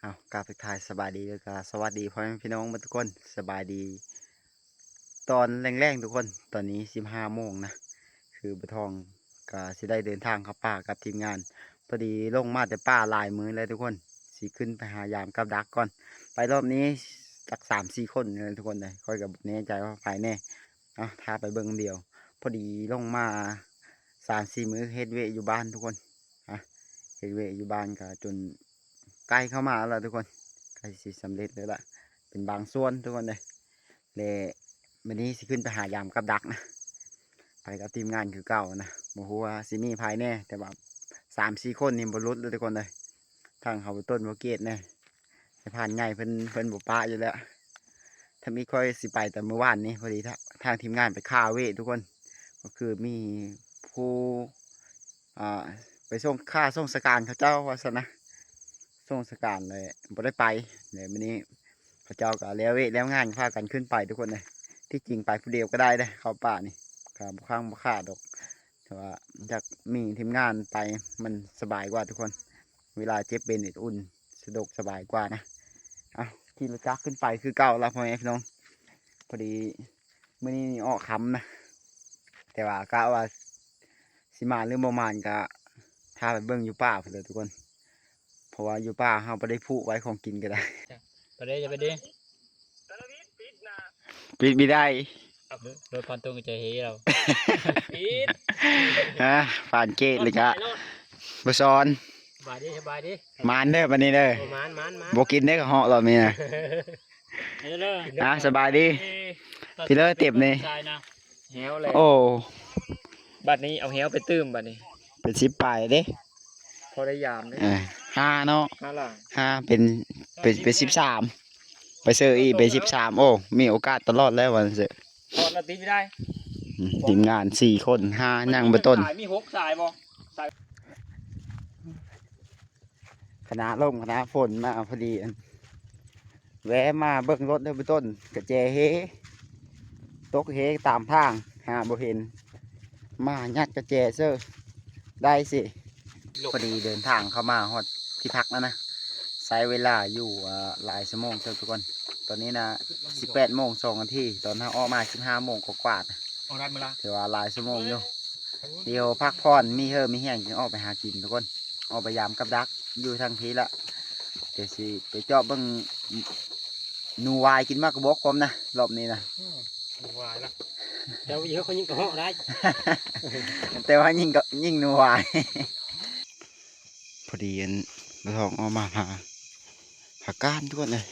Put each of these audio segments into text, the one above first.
ເອົາ ກາບທັກທາຍສະບາຍດີ ແລ້ວກະສະຫວັດດີພໍ່ແມ່ພີ່ນ້ອງເບິດທຸກຄົນ. ສະບາຍດີຕອນແລງໆທຸກຄົນ. ຕອນນີ້ສິບຫ້າໂມງນະ ຄືບໍ່ທອງກໍຊິໄດ້ເດີນທາງເຂົ້າປ່າກັບທີມງານ. ພໍດີລົງມາແຕ່ປ່າຫຼາຍມື້ແລ້ວທຸກຄົນ ຊິຂຶ້ນໄປຫາຢາມກັບດັກກ່ອນ. ໄປຮອບນີ້ຈັກສາມສີ່ຄົນນີ້ແຫຼະທຸກຄົນເອີຍ ຂ້ອຍກໍບໍ່ແນ່ໃຈວ່າໃຜແນ່. ເອົາ ຖ້າໄປເບິ່ງດຽວ. ພໍດີລົງມາສາມສີ່ມື້ ເຮັດວຽກຢູ່ບ້ານທຸກຄົນ. ອະ ເຮັດວຽກຢູ່ບ້ານກໍຈົນໃກ້ເຂົ້າມາແລ້ວທຸກຄົນ ໃກ້ຊິສຳເລັດແລ້ວລະ ເປັນບາງສ່ວນທຸກຄົນເອີຍ. ແລະ ມື້ນີ້ຊິຂຶ້ນໄປຫາຢາມກັບດັກນະ ໄປກັບທີມງານຄືເກົ່ານະ. ບໍ່ຮູ້ວ່າຊິມີໃຜແນ່ ແຕ່ວ່າສາມສີ່ຄົນນີ້ບໍ່ຫຼຸດເລີຍທຸກຄົນເອີຍ. ທັງເຮົາ ບໍ່ຕົ້ນ ບໍ່ເກດແນ່ ແຕ່ພານໃຫຍ່ເພິ່ນ ເພິ່ນບໍ່ປະຢູ່ແລ້ວ. ທຳອິດຂ້ອຍຊິໄປແຕ່ມື້ວານນີ້ ພໍດີທາ ທາງທີມງານໄປຄາເວະທຸກຄົນ ກໍຄືມີຜູ້ ອ່າ ໄປສົ່ງຂ້າສົ່ງສະການເຂົາເຈົ້າວ່າຊັ້ນນະ ສົ່ງສະການແລ້ວບໍ່ໄດ້ໄປ. ແລ້ວມື້ນີ້ເຂົາເຈົ້າກໍແລ້ວເວະແລ້ວງານ ພາກັນຂຶ້ນໄປທຸກຄົນເອີຍ. ທີ່ຈິງໄປຜູ້ດຽວກໍໄດ້ເດ້ ເຂົ້າປ່ານີ້ກໍບໍ່ຄັງບໍ່ຂາດດອກ ແຕ່ວ່າຢາກມີທີມງານໄປ ມັນສະບາຍກວ່າທຸກຄົນ ເວລາເຈັບເປັນອຸ່ນສະດວກສະບາຍກວ່ານະ. ເອົາ ຂີ່ລົດຈັກຂຶ້ນໄປຄືເກົ່າລະພໍ່ແມ່ພີ່ນ້ອງ. ພໍດີມື້ນີ້ອອກຄ່ຳນະ ແຕ່ວ່າກະວ່າຊິມານຫຼືບໍ່ມານກະຖ້າໄປເບິ່ງຢູ່ປ່າພຸ້ນເດີທຸກຄົນ ເພາະວ່າຢູ່ປ່າເຮົາບໍ່ໄດ້ຜູກໄວ້ ຂອງກິນກໍໄດ້. ໄປເດ້ ຢ່າໄປເດ້ ປິດບໍ່ໄດ້ ໂດຍພານຕົງໃຈເຮລາວ ປິດ ອາ ພານເກດເລີຍກະ ບໍ່ສອນ. ສະບາຍດີ ສະບາຍດີ ມານເດີບັດນີ້ເດີ ມານ ມານ ມານ ບໍ່ກິນເດີກະເຫາະລອບນີ້ນະ. ເດີ ອາ ສະບາຍດີ ພີ່ເລີເຕັບນີ້ ແຫ້ວແລ້ວ ໂອ້ ບັດນີ້ເອົາແຫ້ວໄປຕື່ມບັດນີ້ ເປັນສິບປາຍເດ້ ພໍໄດ້ຍາມເດ້. ເອີ ຫ້າເນາະ ຫ້າຫຼາຍ ຫ້າເປັນ ເປັນ ເປັນສິບສາມ ໄປເຊີອີກເປັນສິບສາມ. ໂອ້ ມີໂອກາດຕະຫຼອດແລ້ວວ່າຊັ້ນເຊີ. ຖອດລະຕິດໄດ້ ອືມ ທີມງານສີ່ຄົນ ຫ້າ ຍັງບໍ່ຕົ້ນ ມີຫົກສາຍບໍ່? ຄະນະລົມຄະນະຝົນມາພໍດີ ອັນ ແວະມາເບິ່ງລົດເດີ ບໍ່ຕົ້ນ ກະແຈເຮ ຕົກເຮຕາມທາງ ຫາບໍ່ເຫັນ ມາຍັດກະແຈເຊີ ໄດ້ຊິ. ພໍດີເດີນທາງເຂົ້າມາຮອດທີ່ພັກແລ້ວນະ ໃຊ້ເວລາຢູ່ ອ່າ ຫຼາຍຊົ່ວໂມງເຕີບທຸກຄົນ. ຕອນນີ້ນະ ສິບແປດໂມງສອງນາທີ ຕອນເຮົາອອກມາ ສິບຫ້າໂມງກວ່າໆນະ ຖືວ່າຫຼາຍຊົ່ວໂມງຢູ່. ດຽວພັກຜ່ອນ ມີເຮີມີແຮງຈຶ່ງອອກໄປຫາກິນທຸກຄົນ ອອກໄປຢາມກັບດັກຢູ່ທາງພີ້ລະ. ດຽວຊິໄປເຈາະເບິ່ງ ໜູວາຍກິນໝາກກະບົກພ້ອມນະ ລອບນີ້ນະ. ອືມ ໜູວາຍລະ ແຕ່ວ່າເຮົາກໍຍິງກະເຫາະໄດ້ ແຕ່ວ່າຍິງກະ ຍິງໜູວາຍ. ພໍດີອັນ ບໍ່ທອງອອກມາຫາ ຫາການທຸກຄົນເອີຍ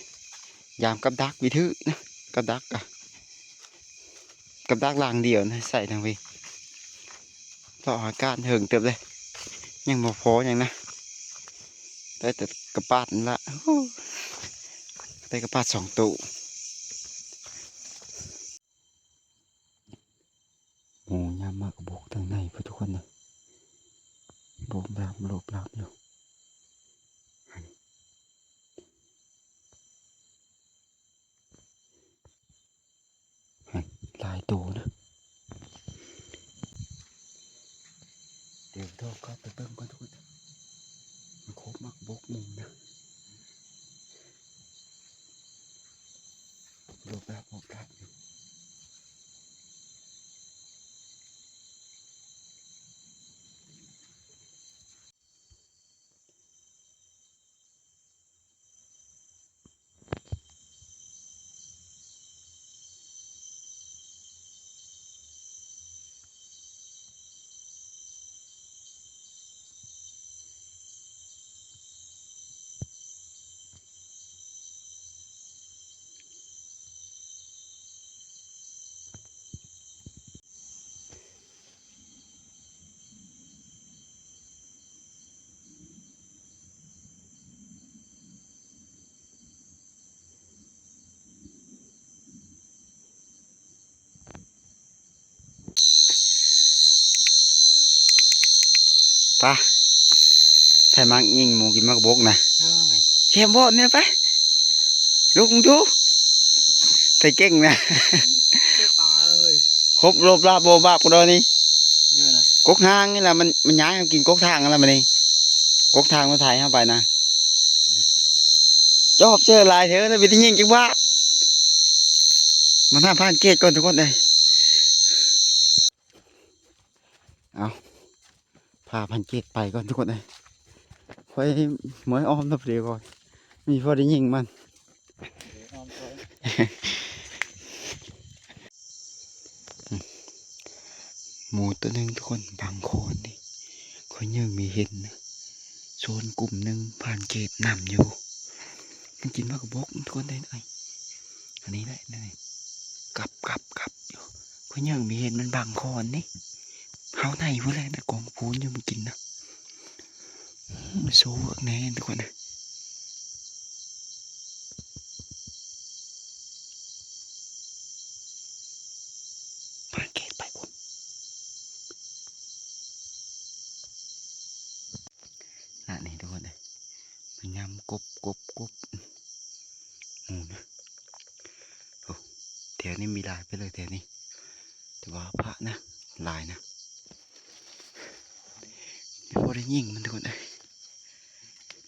ຢາມກັບດັກວິທະນະ ກັບດັກກະ ກັບດັກຫຼັງດຽວນະ ໃສ່ທາງພີ້ ເລາະຫາການເຖິງເຕີບເລີຍ ຍັງບໍ່ພໍຫຍັງນະ ໄດ້ແຕ່ກະປາດນັ້ນລະ ໂອ້ ໄດ້ກະປາດສອງໂຕ. ໂອ້ ຍາມໝາກກະບົກທາງໃນພຸ້ນທຸກຄົນເອີຍ ໂລບລາບ ໂລບລາບຢູ່ ຫັ້ນ ຫຼາຍໂຕນະ. ດຽວຕ້ອງເຂົ້າໄປເບິ່ງກ່ອນທຸກຄົນ ມັນຄົບໝາກກະບົກມຸມນະ ໂລບລາບ ໂລບລາບຢູ່. ປະ ໃຜມັກຍິງໝູກິນໝາກກະບົກນະ ໂອ້ຍ ແຄມບອດນີ້ໄປ ລຸກດູ ໃຜເກັ່ງນະ ຄົບໂລບລາບໂບບາບກະດອນນີ້ ເຍອະນະ ກົກທາງນີ້ລະ ມັນ ມັນຍ້າຍມາກິນກົກທາງຫັ້ນລະບັດນີ້ ກົກທາງມັນໄຖເຮົາໄປນະ. ດອບເຈີຫຼາຍແທ້ເນາະ ເປັນຕາຍິງຈັກບາດ. ມານຳຜ່ານເກດກ່ອນທຸກຄົນເອີຍ. ເອົາ ພາຜ່ານເກດໄປກ່ອນທຸກຄົນເອີຍ. ຂ້ອຍເມື່ອຍອ້ອມນຳເດ້ກ່ອນ ມີພໍໄດ້ຍິງມັນ. ໝູໂຕໜຶ່ງທຸກຄົນ ບັງຄອນນີ້ ຂ້ອຍຍັງມີເຫັນນະ. ໂຊນກຸ່ມໜຶ່ງຜ່ານເກດນຳຢູ່. ມັນກິນໝາກກະບົກທຸກຄົນເດ້. ອັນນີ້ແຫຼະ ນີ້ ກັບ ກັບ ກັບຢູ່. ຂ້ອຍຍັງມີເຫັນມັນບັງຄອນນີ້. ເຮົາໄນພຸ້ນແຫຼະນະ ກອງພູນຢູ່ມັນກິນນະ. ໂຊເວີກແນ່ທຸກຄົນນະ. ຜ່ານເກດໄປພຸ້ນ. ນະ ນີ້ທຸກຄົນເອີຍ ມັນຍຳກົບ ກົບ ກົບ ໝູນະ. ໂອ້ ແຖວນີ້ມີຫຼາຍໄປເລີຍແຖວນີ້ ແຕ່ວ່າພະນະ ຫຼາຍນະ. ບໍ່ໄດ້ຍິງມັນທຸກຄົນເອີຍ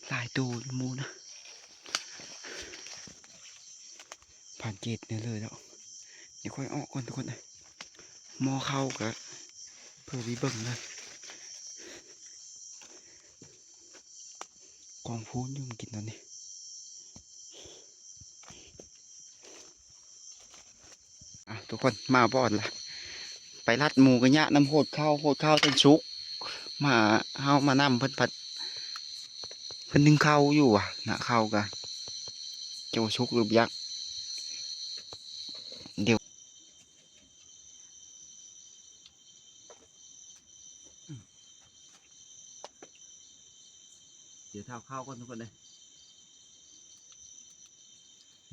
ຫຼາຍໂຕໝູນະ. ຜ່ານເກດນີ້ເລີຍແລ້ວ ດຽວຂ້ອຍອອກກ່ອນທຸກຄົນເອີຍ. ໝໍ້ເຂົ້າກະເພື່ອໄປເບິ່ງເລີຍ ກອງພູນຢູ່ມັນກິນຕອນນີ້. ອ່ະ ທຸກຄົນມາບໍ່ລະ ໄປລັດໝູກະຍະນຳໂຄດເຂົ້າ ໂຄດເຂົ້າຈົນສຸກ. ມາ ເຮົາມານຳເພິ່ນພັດ ເພິ່ນໜຶ້ງເຂົ້າຢູ່ຫວາ ນະ ເຂົ້າກະ ເຈົ້າສຸກຫຼືບໍ່ຈັກ ດຽວ ດຽວຖ້າເຂົ້າກ່ອນທຸກຄົນເດີ.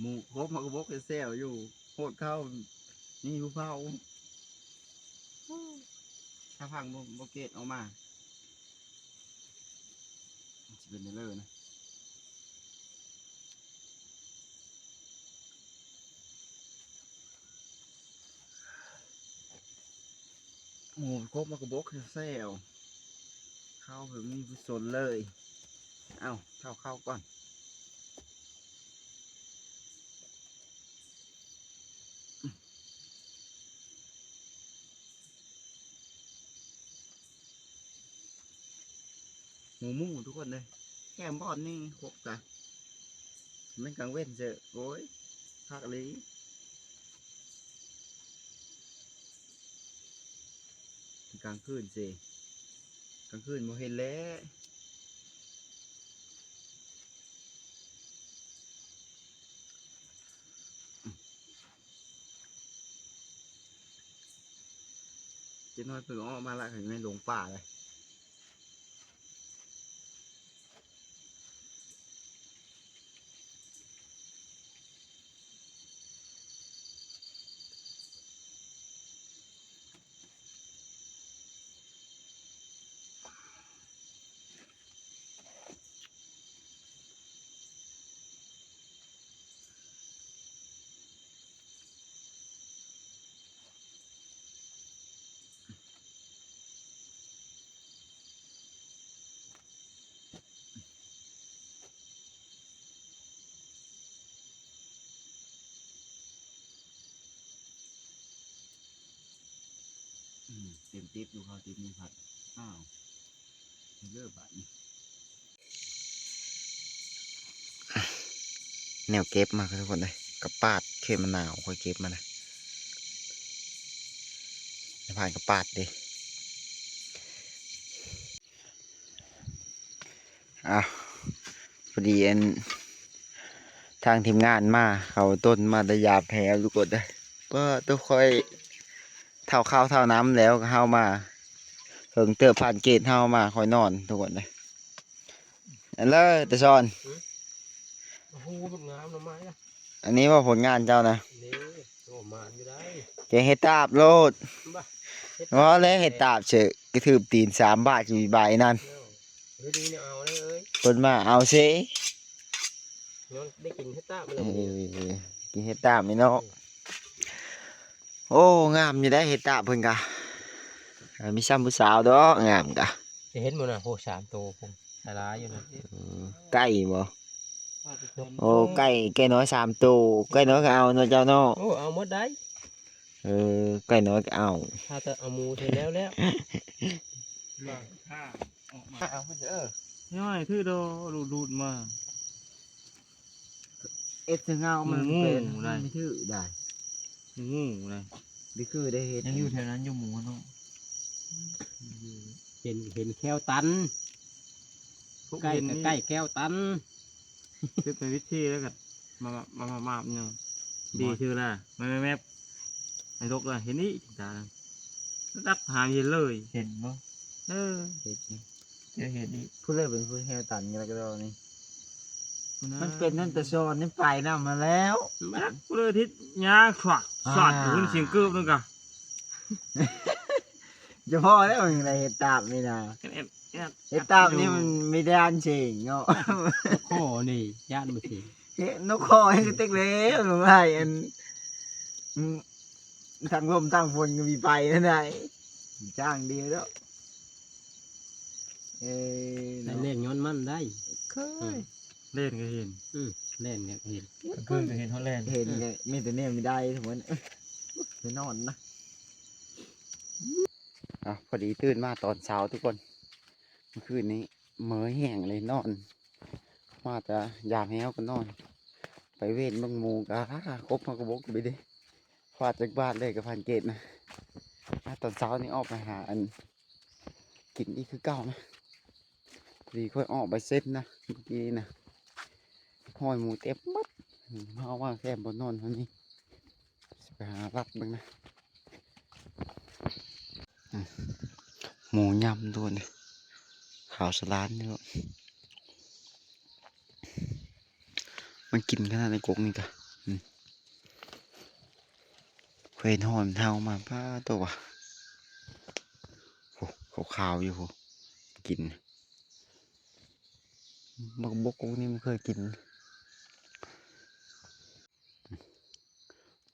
ໝູກຄົບມາກະບົກແຊວຢູ່ ໂຄດເຂົ້າ ມີຜູ້ເຝົ້າ. ຖ້າຟັງບໍ່ ບໍ່ເກດອອກມາ ມັນຊິເປັນແນວເລີນະ. ໝູກຄົບມາກະບົກແຊວ ເຂົ້າເພິ່ນມີຜູ້ສົນເລີຍ. ເອົ້າ ເຂົ້າ ເຂົ້າກ່ອນ. ໝູໝູທຸກຄົນເດີ ແຄມບ່ອນນີ້ຄົບກະ ແມ່ນກາງເວັນເຊີ ໂອ້ຍ ຄັກອີ່ຫຼີ. ກາງຄືນເຊ ກາງຄືນບໍ່ເຫັນແລ້ວ. ຈັກໜ້ອຍເພິ່ນອອກມາລະ ເພິ່ນແມ່ນຫຼົງປ່າເລີຍ. ອືມ ເຕັມຕິບຢູ່ ເຂົາຕິບມີພັດ. ອ້າວ ເລີບາດນີ້ ແນວເກັບມາທຸກຄົນເອີຍ ກະປາດ ເຂດມະນາວຂ້ອຍເກັບມານະ ນາຍພານກະປາດເດ້. ອ້າວ ພໍດີອັນ ທາງທີມງານມາ ເຂົາຕົ້ນມາແຕ່ຢາມແພ້ທຸກຄົນເດີ. ປາດໂທ້ ຂ້ອຍເຖົ້າເຂົ້າເຖົ້ານ້ຳແລ້ວ ເຮົາມາເຫິງເຕີບຜ່ານເກດ ເຮົາມາຄ່ອຍນອນທຸກຄົນເດີ. ອັນເລີ ຕາຊອນ ຫື? ໂອ້ໂຫ ງາມໜໍ່ໄມ້ນະ. ອັນນີ້ບໍ່ຜົນງານເຈົ້ານະ? ນີ້ ໂອ້ ມາຢູ່ໄດ໋. ແກງເຫັດຕາບໂລດ. ບໍ່ ເວົ້າແລ້ວເຫັດຕາບເສີ ກະຖືບຕີນສາມບາດຢູ່ໃບນັ້ນ. ເອີ ດີໆ ເອົາເລີຍ ເພິ່ນມາເອົາເສ. ຍ້ອນໄດ້ກິນເຫັດຕາບແລ້ວ ເອີ ກິນເຫັດຕາບນີ້ເນາະ. ໂອ້ ງາມຢູ່ໄດ໋ເຫັດຕາບເພິ່ນກະ ເອີ ມີຊ້ຳຜູ້ສາວດອກ ງາມກະ. ຈະເຫັນບໍ່ນະ ໂຫ ສາມໂຕພຸ້ນ ຫຼາຍຢູ່ນະ. ເອີ ໄກ່ບໍ່? ໂອ້ ໄກ່ ໄກ່ນ້ອຍສາມໂຕ ໄກ່ນ້ອຍກໍເອົາເນາະເຈົ້າເນາະ. ໂອ້ ເອົາໝົດໄດ໋. ເອີ ໄກ່ນ້ອຍກໍເອົາ ຖ້າແຕ່ເອົາໝູເທື່ອແລ້ວແລ້ວ. ມາ ເອົາເດີ ນ້ອຍຖືດອກ ດູດໆມາ. ເອັດສະເຫງົາມັນເປັນ ມັນຖືໄດ້ ງູໄດ໋. ນີ້ຄືໄດ້ເຮັດ ຍັງຢູ່ແຖວນັ້ນຢູ່ໝູເນາະ. ເຫັນ ເຫັນແຂ້ວຕັນ ໃກ້ ໃກ້ແຂ້ວຕັນ. ເຮັດເປັນວິທີແລ້ວກໍມາ ມາ ມາ ມາຫຍັງ ດີຄືລະ ແມບໆ ໃຫ້ລົກລະ ເຫັນອີກຕາ ດັກຫາເຫັນເລີຍ. ເຫັນບໍ່? ເອີ ເຫັນ ຈະເຫັນອີກ. ຜູ້ໃດເປັນຜູ້ແຮວຕັນກະດອກນີ້? ມັນເປັນນັ້ນແຕ່ຊ້ອນນີ້ໄປນຳມາແລ້ວ. ຈັກຜູ້ໃດທິດຍາຂວັກ ອ່າ ຂວັກ ໄດ້ຍິນສຽງເກີບນັ້ນກະ. ຈະພໍແລ້ວ ຍັງໄດ້ເຮັດຕາບນີ້ນະ. ເຮັດຕາບນີ້ມັນມີແຕ່ອັນເສັງເນາະ. ໂອ້ ນີ້ຢ້ານບໍ່ເສັງ ເຮັດນົກຄໍແຮງກະຕິກແລ້ວ ນ້ອງອ້າຍ. ອັນ ອືມ ທັງລົມທັງຝົນກໍມີໄປນັ້ນໄດ໋ ຈ້າງດີເນາະ. ເອີ ແລ່ນຍ້ອນມັນໄດ໋. ເຄີຍ ເອີ ແລ່ນກໍເຫັນ ອືມ ແລ່ນກໍເຫັນ ກາງຄືນກໍເຫັນຮອດແລ່ນ ເຫັນກໍມີແຕ່ແນວມີໄດ້ທັງໝົດ. ໄປນອນນະ. ອ່ະ ພໍດີຕື່ນມາຕອນເຊົ້າທຸກຄົນ ມື້ຄືນນີ້ເມີຍແຮງເລີຍນອນ ມາແຕ່ຢາມແຮງກໍນອນ ໄປເວັນເບິ່ງໝູກະ ກົບເຮົາກະບົກໄປເດ້ ຟາດຈັກບາດເລີຍກະພັນເຈັດນະ. ອ່ະ ຕອນເຊົ້ານີ້ອອກໄປຫາອັນກິນອີກຄືເກົ່ານະ ພໍດີຂ້ອຍອອກໄປເຊັນນະ ມື້ກີ້ນະ ຮອຍໝູເຕັມໝົດ. ເຮົາວ່າແຄມບໍ່ນອນເຮົານີ້ ຊິໄປຫາລັກເບິ່ງນະ. ອືມ ໝູຫຍ້ຳໂດນ ຂາວສະຫຼານຢູ່. ມັນກິນຂະໜາດໃນກົກນີ້ກະ ອືມ ເຄີຍເຫັນຮອຍມັນເຫົ່າມາ ປາໂຕວະ. ໂອ້ ຂາວໆຢູ່ ໂອ້ ກິນ ບັກບົກກົກນີ້ມັນເຄີຍກິນ.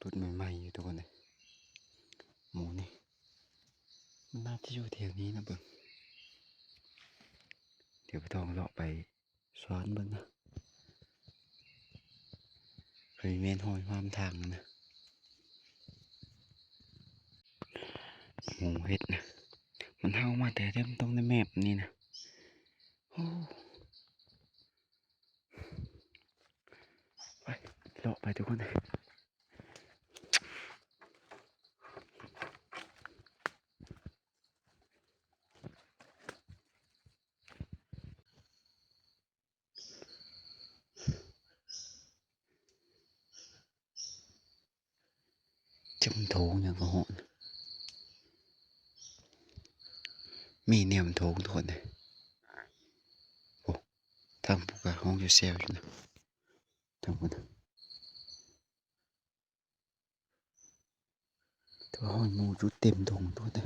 ຕຸດໃໝ່ໆຢູ່ທຸກຄົນເອີຍ ໝູນີ້ ມັນໜ້າຈະຢູ່ແຖວນີ້ນະເບິ່ງ. ດຽວປະທອງເລາະໄປສວນເບິ່ງນະ ເຄີຍແມ່ນຮອຍຫວາມທາງນະ ໝູເຫັດນະ. ມັນເຫົ່າມາແຕ່ ແຕ່ມັນຕ້ອງໄດ້ແມບນີ້ນະ. ໂອ້ ໄປ ເລາະໄປທຸກຄົນ. ຈັກມັນໂຖງຫຍັງກະເຫາະ ມີແນວມັນໂຖງໂທດເດ້. ໂອ້ ທາງພຸ້ນກະຮ້ອງແຊວໆຢູ່ນະ ທາງພຸ້ນນະ. ແຕ່ວ່າຮອຍໝູຢູ່ເຕັມດົງໂຕເດ້.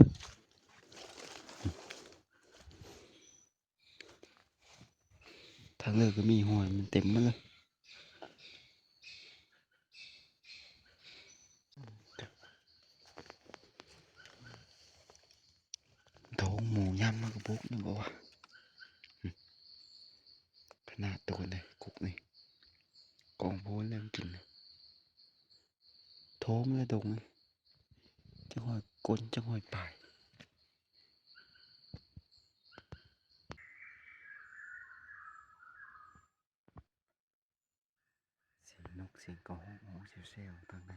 ທາງເລີກກໍມີຮອຍມັນເຕັມໝົດເລີຍ. ໂຖງໝູຢ້ຳມັນກະບົກນຳບໍ່ວະ. ຂະໜາດໂຕເດ້ ກົກນີ້ ກອງໂພນແລ້ວມັນກິນ. ໂຖງແລະດົງ ຈັກຮ້ອຍກົ້ນ ຈັກຮ້ອຍປາຍ. ສຽງນົກສຽງກະຮ້ອງຮ້ອງແຊວໆທາງໃນ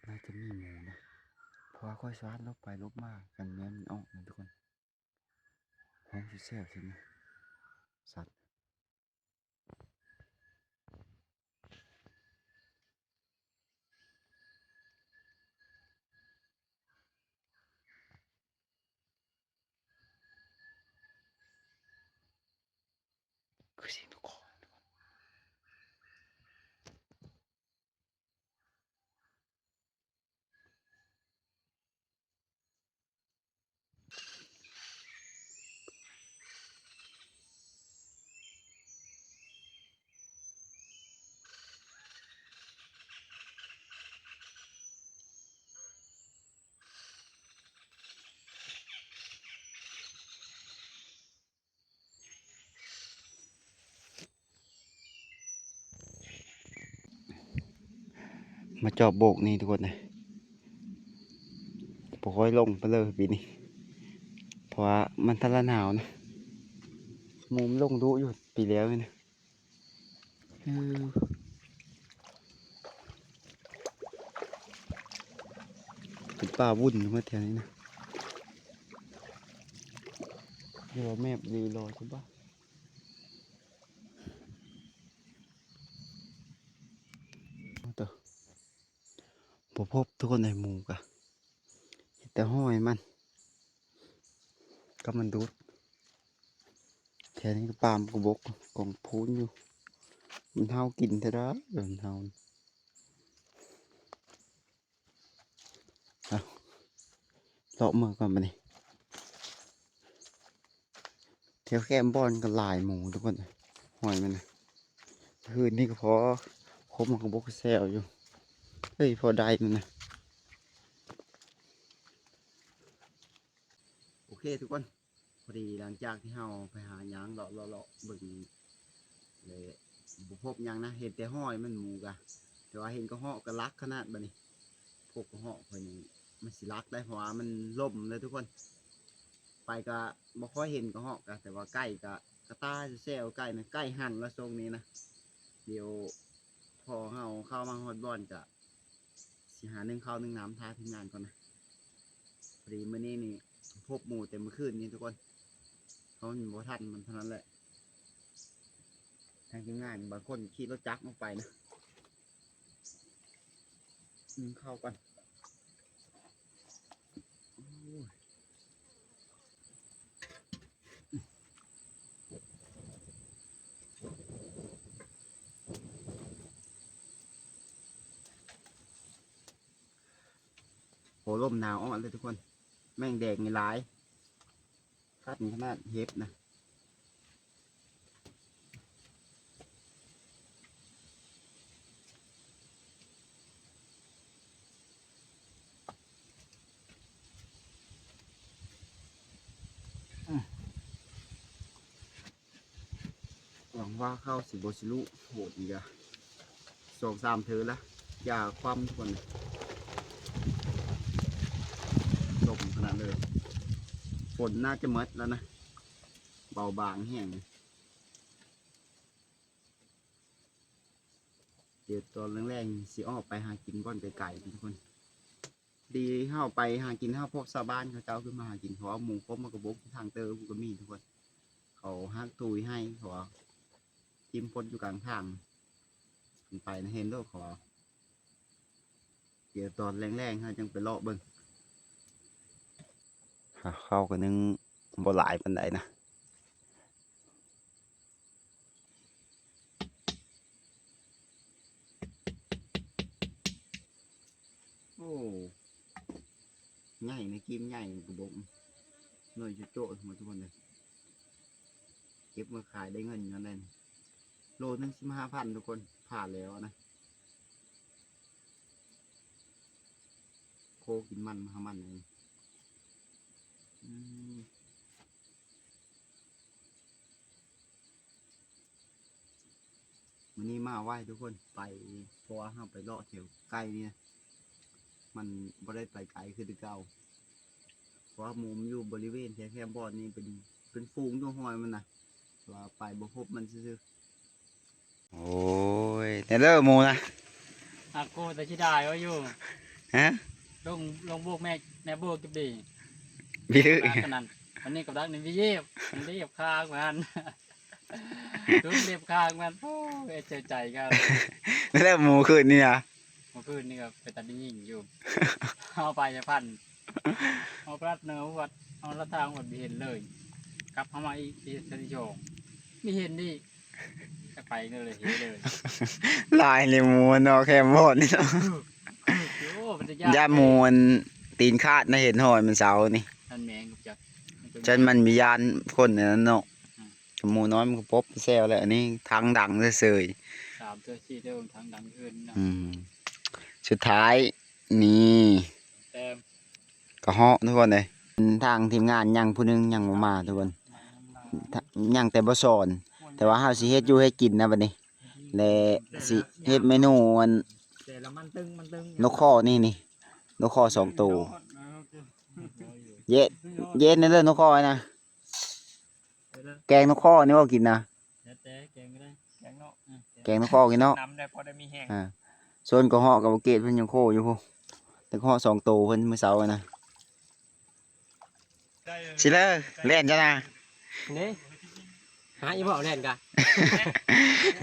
ໜ້າຈະມີໝູນະ ເພາະວ່າຂ້ອຍສາດຫຼົບໄປຫຼົບມາ ກັນແມ່ນມັນອອກນະທຸກຄົນ. ຮ້ອງແຊວໆ ສຽງສັດ. ຄືສຽງນົກ ໂ ມາຈອບໂບກນີ້ທຸກຄົນເອີຍ ບໍ່ຄ່ອຍລົງປານໃດປີນີ້ ເພາະວ່າມັນທັນລະໜາວນະ ໝູມັນລົງດຸຢູ່ປີແລ້ວນີ້ນະ. ເອີ ເປັນປ່າວຸ່ນໝົດແຖວນີ້ນະ ເດີວ່າແມບດີລໍສະບາຍ ເອົາເຕີ ບໍ່ພົບທຸກຄົນເອີຍ ໝູກະ ເຫັນແຕ່ຫ້ອຍມັນ ກັບມັນດູດ ແຖວນີ້ກໍປາມກະບົກກອງພູນຢູ່ ມັນເຫົ່າກິນແທ້ດາ ມັນເຫົ່າ ເອົາ ເລາະເມືອກ່ອນບາດນີ້ ແຖວແຄມບ່ອນກໍຫຼາຍໝູທຸກຄົນ ຫ້ອຍມັນນະ ຄືນນີ້ກໍພໍຄົບໝາກກະບົກແຊວຢູ່ ເອີຍ ພໍໄດ້ມັນນະ. ໂອເຄທຸກຄົນ ພໍດີຫຼັງຈາກທີ່ເຮົາໄປຫາຍ່າງເລາະໆໆເບິ່ງ ແລະ ບໍ່ພົບຫຍັງນະ ເຫັນແຕ່ຫ້ອຍມັນໝູກະ ແຕ່ວ່າເຫັນກະຮອກກະລັກຂະໜາດບາດນີ້ ພວກກະຮອກຂ້ອຍນີ້ມັນຊິລັກໄດ໋ ເພາະວ່າມັນລົມເລີຍທຸກຄົນ ໄປກະບໍ່ຄ່ອຍເຫັນກະຮອກກະ ແຕ່ວ່າໄກ່ກະກະຕ່າແຊວ ໄກ່ນະ ໄກ່ຫັນລະຊົງນີ້ນະ ດຽວພໍເຮົາເຂົ້າມາຮອດບ່ອນກະ ຊິຫາໜຶ້ງເຂົ້າໜຶ້ງນ້ຳຖ້າທີມງານກ່ອນນະ ພໍດີມື້ນີ້ນີ້ພົບໝູແຕ່ມື້ຄືນນີ້ທຸກຄົນ ເຮົາຍັງບໍ່ທັນມັນເທົ່ານັ້ນແຫຼະ ທາງທີມງານບາງຄົນຂີ່ລົດຈັກອອກໄປນະ ໜຶ້ງເຂົ້າກ່ອນ ໂອ້ຍ. ໂອ້ ລົມໜາວອອດເລີຍທຸກຄົນ ແມງແດງນີ້ຫຼາຍ ຄັນຂະໜາດເຫັບນະ ອືມ ຫວັງວ່າເຂົາຊິບໍ່ຊິລຸໂຫດອີກອະ ສອງສາມເທື່ອລະ ຢາຄວ່ຳທຸກຄົນ ສົມຂະໜາດເລີຍ ຝົນໜ້າຈະໝົດແລ້ວນະ ເບົາບາງແຮງ ດຽວຕອນແລງໆ ຊິອອກໄປຫາກິນບ່ອນໄກໆ ທຸກຄົນ ດີເຮົາໄປຫາກິນ ເຮົາພົບຊາວບ້ານເຂົາເຈົ້າຂຶ້ນມາຫາກິນ ເພາະວ່າໝູຄົບໝາກກະບົກທາງເຕີພຸ້ນກໍມີທຸກຄົນ ເຂົາຮັກຕູຍໃຫ້ ເຂົາວ່າຖິ້ມພົດຢູ່ກາງທາງ ມັນໄປນະ ເຫັນໂລດ ເຂົາວ່າ ດຽວຕອນແລງໆ ເຮົາຈັ່ງໄປເລາະເບິ່ງ ເຂົ້າກໍຍັງບໍ່ຫຼາຍປານໃດນະ. ໂອ້ ໃຫຍ່ນະ ກີມໃຫຍ່ກະບົກ ໜ່ວຍໂຈະໆ ທຸກຄົນເອີຍ ເກັບມາຂາຍໄດ້ເງິນຍ້ອນນັ້ນ ໂລໜຶ່ງສິບຫ້າພັນ ທຸກຄົນ ຜ່າແລ້ວນະ ໂຄກິນມັນຫາມັນ ອືມ. ມື້ນີ້ມາໄວທຸກຄົນ ໄປ ເພາະວ່າເຮົາໄປເລາະແຖວໃກ້ນີ້ນະ ມັນບໍ່ໄດ້ໄປໄກຄືແຕ່ເກົ່າ ເພາະວ່າໝູມັນຢູ່ບໍລິເວນແຖວແຄມບ່ອນນີ້ ເປັນ ເປັນຝູງຢູ່ຫ້ອຍມັນນະ ແຕ່ວ່າໄປບໍ່ພົບມັນຊື່ໆ. ໂອ້ຍ ແນວເດີໝູນະ ອາໂກ ແຕ່ຊິໄດ້ວ່າຢູ່ ຮະ ລົງ ລົງໂບກແມ່ ແມ່ໂບກຈຸດດີ ບິ ຂະໜາດນັ້ນ ອັນນີ້ກໍດັກນີ້ ວິເຍບ ມັນເລບຄາກວ່າຫັ້ນ ຕຸນເລັບຂ້າງມັນ ໂອ້ຍ ເອໃຈໃຈກັນ ແລ້ວໝູຄືນນີ້ນະ ມື້ຄືນນີ້ກໍເປັນຕາໄດ້ຍິງຢູ່ ເຮົາໄປຈະພັນ ເຮົາພັດເໜືອວັດ ເຮົາລະທາງວັດບໍ່ເຫັນເລີຍ ກັບເຮົາມາອີກທີ່ເທື່ອທີສອງ ບໍ່ເຫັນອີກ ກະໄປເລີຍ ເຮັດເລີຍ ຫຼາຍເລີຍໝູເນາະ ແຄມບ່ອນນີ້ເນາະ ໂອ້ ເປັນຕາຢ້ານ ຢ້ານໝູອັນຕີນຂາດນະ ເຫັນຮອຍມັນເຊົານີ້ ນັ້ນແມ່ນ ຈັກ ຈັ່ງມັນມີຢ້ານຄົນອັນນັ້ນເນາະ ອືມ. ໝູນ້ອຍມັນກໍປົບແຊວແລ້ວ ອັນນີ້ທາງດັງເສີຍໆ ສາມເທື່ອສີ່ເທື່ອ ທາງດັງຂຶ້ນເນາະ ອືມ ສຸດທ້າຍນີ້ ແຕ້ມ ກະເຫາະທຸກຄົນເອີຍ ທາງທີມງານຍັງຜູ້ໜຶ່ງຍັງບໍ່ມາທຸກຄົນ ຍັງແຕ່ບໍ່ສອນ ແຕ່ວ່າເຮົາຊິເຮັດຢູ່ເຮັດກິນນະບັດນີ້ ແລະ ຊິເຮັດເມນູອັນ ກັບມັນຕຶງ ມັນຕຶງ ນົກຄໍ່ນີ້ ນີ້ ນົກຄໍ່ສອງໂຕ. ເຢັນ ເຢັນແດ່ເດີນົກຄໍ່ນະ. ແກງນົກຄໍ່ນີ້ບໍ່ກິນນະ. ແລ້ວແຕ່ ແກງກໍໄດ້ ແກງເນາະ ເອີ ແກງນົກຄໍ່ກິນເນາະ ນ້ຳໄດ້ ພໍໄດ້ມີແຮງ. ອ່າ ສ່ວນກະເຫາະກັບບໍ່ເກດເພິ່ນຍັງໂຄຢູ່ພຸ້ນ ແຕ່ກະເຫາະສອງໂຕເພິ່ນມື້ເຊົ້ານະ. ຊິເລີ ແລ່ນຈ້ານະ ເດ້ ຫາອີ່ບໍ່ແລ່ນກະ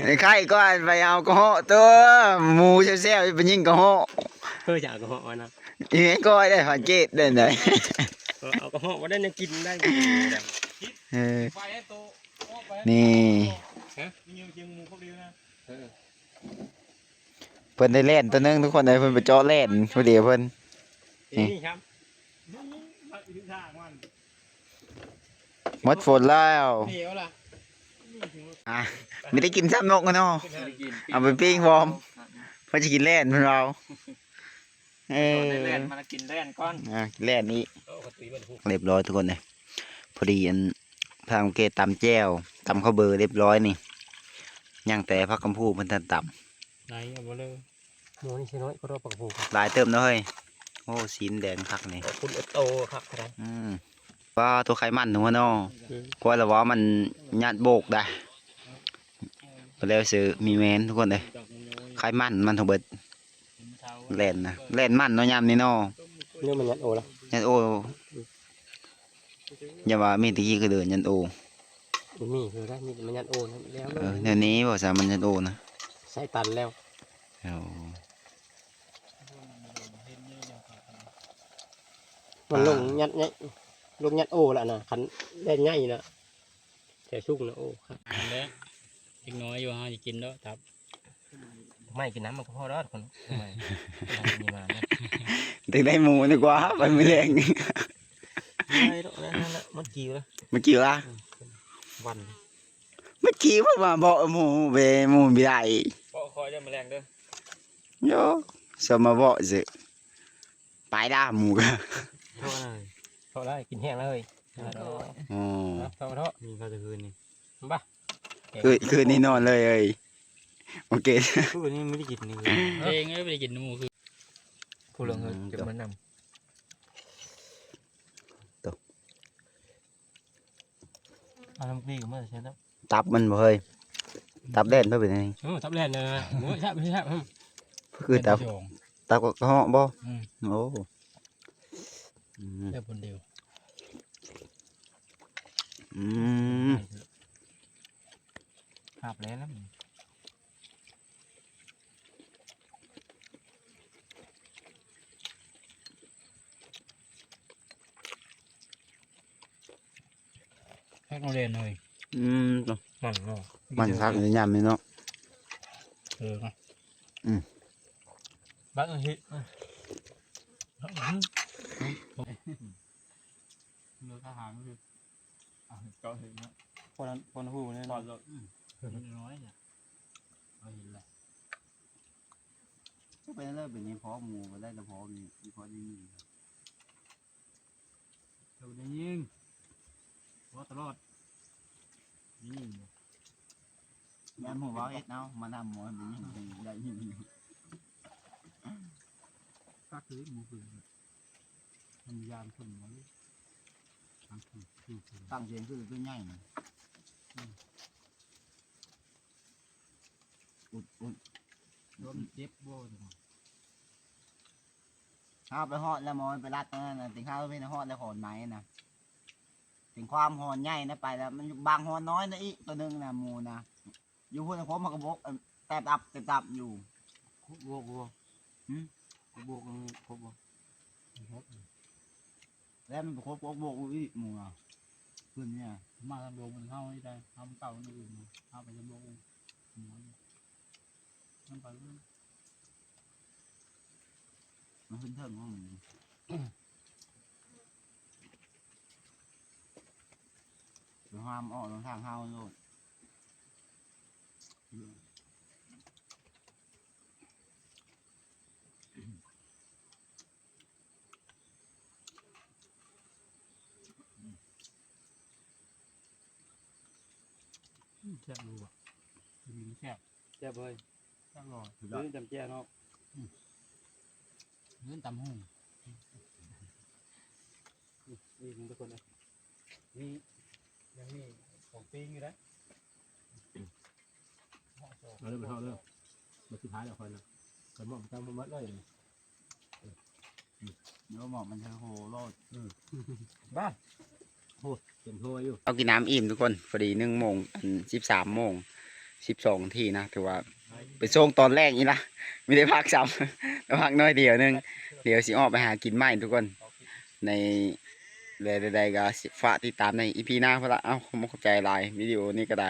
ໄອ້ໄຂ່ກ່ອນໄປເອົາກະເຫາະຕົວະ ໝູແຊວໆ ໄປຍິງກະເຫາະ. ເອີ ຈະເອົາກະເຫາະມານະ ອີ່ແມ່ນກ້ອຍໄດ້ ສັງເກດໄດ້ໃດ. ເອີ ເອົາກະເຫາະມາໄດ້ແນວກິນໄດ້. ເອີ ນີ້ ຮະ ມີຢູ່ຄຽງໝູຄົບດຽວນະ. ເອີ ເພິ່ນໄດ້ແລ່ນຕົວໜຶ່ງທຸກຄົນເອີຍ ເພິ່ນໄປເຈາະແລ່ນຜູ້ດຽວເພິ່ນ. ນີ້ ນີ້ ໝົດຝົນແລ້ວ ເດວລະ ອ່ະ ມີແຕ່ກິນຊ້ຳນົກເນາະ ເອົາໄປປີ້ງພ້ອມ ເພິ່ນຊິກິນແລ່ນເພິ່ນເວົ້າ. ເອີ ແລ່ນ ມາກິນແລ່ນກ່ອນ ອ່າ ກິນແລ່ນອີກ. ໂອ້ ເຂົາຕີເບິດ ຮຽບຮ້ອຍທຸກຄົນເອີຍ. ພໍດີອັນ ທາງເກດຕຳແຈ່ວ ຕຳເຂົ້າເບີຮຽບຮ້ອຍນີ້ ຍັງແຕ່ຜັກກຳພູເພິ່ນທັນຕຳ. ໄດ້ເອົາບໍ່ເລີຍ ໝູນີ້ຊິນ້ອຍກວ່າດອກຜັກກຳພູ ຫຼາຍເຕີບເນາະເຮີ້ຍ. ໂອ້ ຊີ້ນແດງຄັກນີ້ ເອົາຄຸນເອັດໂຕຄັກເທົ່າໃດ. ອືມ ປາໂຕໄຂມັນຫົວເນາະ. ອືມ ກວ່າລະວ່າມັນຍາດໂບກໄດ໋ ກໍແລ້ວຊື່ມີແມ່ນທຸກຄົນເອີຍ ໄຂມັນມັນທັງເບິດ. ແລ່ນນະ ແລ່ນມັນເນາະຍາມນີ້ເນາະ. ເນື້ອມັນຍັດໂອລະ ຍັດໂອ. ຢ່າວ່າມີແຕ່ຂີ້ກະເດີນຍັດໂອ ບໍ່ມີຄືໄດ້ ມີແຕ່ມັນຍັດໂອນັ້ນແລ້ວ. ເອີ ແນວນີ້ບໍ່ຊະ ມັນຍັດໂອນະ ໃສ່ຕັນແລ້ວ. ໂອ້ ມັນລົງຍັດໃຫຍ່ ລົງຍັດໂອລະນະ ຄັນແລ່ນໃຫຍ່ນະ. ແຕ່ສຸກນະ ໂອ້ ຄັກ ອັນເດີ ເດັກນ້ອຍຢູ່ ເຮົາຊິກິນເນາະ ຕັບ ໄມ້ກິນນ້ຳມັນກໍພໍດອກຄົນ ໄມ້ ນີ້ມານະ ໄດ້ ໄດ້ໝູດີກວ່າ ໄປມື້ແລງ ໄດ້ດອກ ນັ້ນ ນັ້ນລະ ມັນກິວລະ ມັນກິວລະ ອືມ ວັນ ມັນກິວ ມັນວ່າບໍ່ໝູເວ ໝູບໍ່ໄດ້ ເພາະຄອຍເດີ ມື້ແລງເດີ ໂຍ ສະມາເວາະຊື່ ໄປລະໝູກະ ເທາະ ເທາະໄດ້ ກິນແຫ້ງແລ້ວເຮີ້ຍ ເທາະ ເທາະ ມີເຂົ້າແຕ່ຄືນນີ້ ບາ ຄືນ ຄືນນີ້ນອນເລີຍເອີຍ ໂອເຄ ຄືນນີ້ບໍ່ໄດ້ກິນນີ້ ເອງເອີຍ ບໍ່ໄດ້ກິນໝູຄື ຜູ້ເລື່ອງເຮີ້ຍ ເກັບມານຳ ໂຕ ເອົານ້ຳກະປິກັບມາໃສ່ແລ້ວ ຕັບມັນບໍ່ເຮີ້ຍ ຕັບແລ່ນບໍ່ເປັນຫຍັງ ເອີ ຕັບແລ່ນນະ ໂອ້ຍ ແຊບ ແຊບ ຄືຕັບ ຕັບກະເຫາະບໍ່ ອືມ ໂອ້ ອືມ ແຕ່ຄົນດຽວ ອືມ ຫາບແລ້ວນະ ແພັກໂນເລນເລີຍ ອືມ ມັນເນາະ ມັນຄັກ ຍາມນີ້ເນາະ ເອີ ນະ ອືມ ບັກອັນນີ້ ເນື້ອທະຫານຄື ອ່າ ເຈາະເຫັນເນາະ ຄົນ ຄົນຮູ້ແນ່ນອນ ອືມ ນ້ອຍນະ ເຮົາເຫັນແລ້ວ ເປັນເລີຍ ເປັນນີ້ພໍໝູບໍ່ໄດ້ ແຕ່ພໍມີ ມີພໍໄດ້ຍິງ ເຈົ້າໄດ້ຍິງ ເວົ້າຕະຫຼອດ ໄດ້ຍິງບໍ່ ຢ້ານໝູເວົ້າເຮັດເອົາ ມານຳໝໍໄດ້ຍິງ ໄດ້ຍິງ ຄັກຄືໝູຄື ມັນຢ້ານຄົນໝໍ ຕັ້ງສຽງຄືຕົວໃຫຍ່ນະ ອືມ ອຸດ ອຸດ ລວມເຈັບບໍ່ ເຮົາໄປຮອດແລ້ວໝໍໄປລັດຕົງນັ້ນນະ ເຕັງເຮົາໄປຮອດແລ້ວຫອນໃໝນະ ເຕັງຄວາມຫອນໃຫຍ່ນະ ໄປແລ້ວ ມັນບາງຫອນນ້ອຍນະ ອີກຕົວໜຶ່ງນະ ໝູນະ ຢູ່ພຸ້ນ ຄົບມັນກະບົກ ແຕບຕັບ ແຕບຕັບຢູ່ ຄົບບົກບໍ່ ຫື ຄົບບົກ ຄົບບໍ່ ຄົບ ແລ້ວມັນໄປຄົບກົກໂບກອີກໝູ່ນະ ຂຶ້ນເນີ້ຍ ມາທາງໂບກມັນເຮົານີ້ໄດ໋ ເຮົາເກົ່ານີ້ເຮົາໄປທາງໂບກໝູ່ນີ້ ມັນໄປ ມັນຂຶ້ນເທິງຂອງມັນ ເຮົາຫ້າມອອກທາງເຮົາໂລດ ອືມ ແຊບຢູ່ຫວາ ກິນແຊບ ແຊບເວີຍ ແຊບຫຼາຍ ເອີ ຈຳແຈ່ວເນາະ ເງິນຕຳຫຸ່ງ ນີ້ທຸກຄົນເອີຍ ນີ້ຍັງມີຂອງປີ້ງຢູ່ເດ້. ເອົາເດີ ບໍ່ເທົ່າເດີ ມາສຸດທ້າຍແລ້ວຂ້ອຍນະ ຂ້ອຍມອບຕຳໃຫ້ໝົດເລີຍ. ເດີ ມອບມັນໃຫ້ໂຫໂລດ ອືມ ບ້າ ໂຫ ເຕັມຖ້ວຍຢູ່. ເຮົາກິນນ້ຳອີ່ມທຸກຄົນ ພໍດີໜຶ່ງໂມງ ອັນ ສິບສາມໂມງ ສິບສອງນາທີນະ ຖືວ່າໄປສົ່ງຕອນແລງອີກລະ ມີໄດ້ພັກຊ້ຳ ໄດ້ພັກໜ້ອຍດຽວໜຶ່ງ ດຽວຊິອອກໄປຫາກິນໃໝ່ທຸກຄົນ ໃນ ແລະ ໃດໆກໍຊິຝາກຕິດຕາມໃນອີພີໜ້າພຸ້ນລະ. ເອົ້າ ຂອບໃຈຫຼາຍ ວິດີໂອນີ້ກໍໄດ້.